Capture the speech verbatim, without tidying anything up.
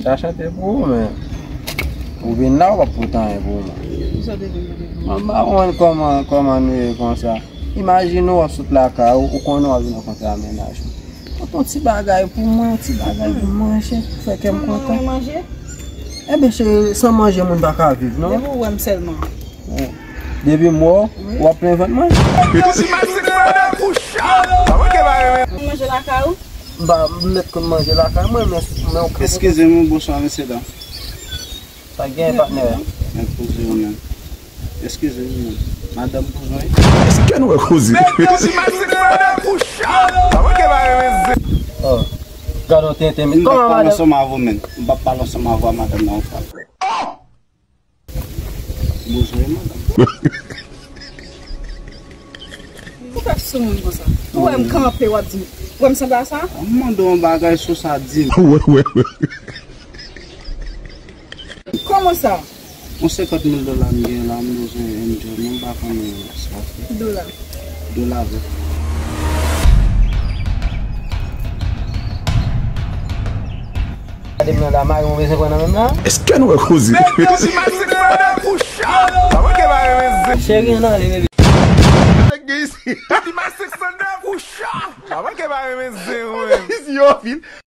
Ta chante pou ou, men ou vin la, ou p ap pote anyen pou mwen. Mwen pa konprann kòman, kòman nou ye konsa. Imajine w ap sot lakay ou, ou konnen w ap vin rankontre a mennaj ou. Pote yon ti bagay pou mwen, yon ti bagay pou manje, pou fè kè m kontan. Manje? Enben, cheri, san manje, moun pa ka viv, non. Depi w wè m sèlman. Depi m wè w, w ap plen vant mwen. Manje lakay ou? M pa, m mèt konn manje lakay mwen, men, men ou ka. Eskize m, wi, bonswa, mesye dam. Sa gen, patnè? Mwen poze w menm. Eskize m, men madanm pou jwenn. Èske nou wè koze? Oh, gade yon tenten, men. M p ap pale ansanm avè w, men. M p ap pale ansanm avè w, madanm nan, yon fwa. Bonswa, madanm. Ou fè sou moun konsa. Ou wè m kanpe, w ap di m. Ou wè m sanble a sa? M mande w yon bagay sou sa, di m. Wè, wè, wè. Kòman sa? Yon senkant mil dola m gen la, m bezwen enjoy, men m pa konnen sa. Dola. Dola vre. Gade m nan la, mari mwen bezwen pran nan men m la. Èske nou wè koze? Cheri, ann ale, bebe. Nèg gen isi. Yo, vin.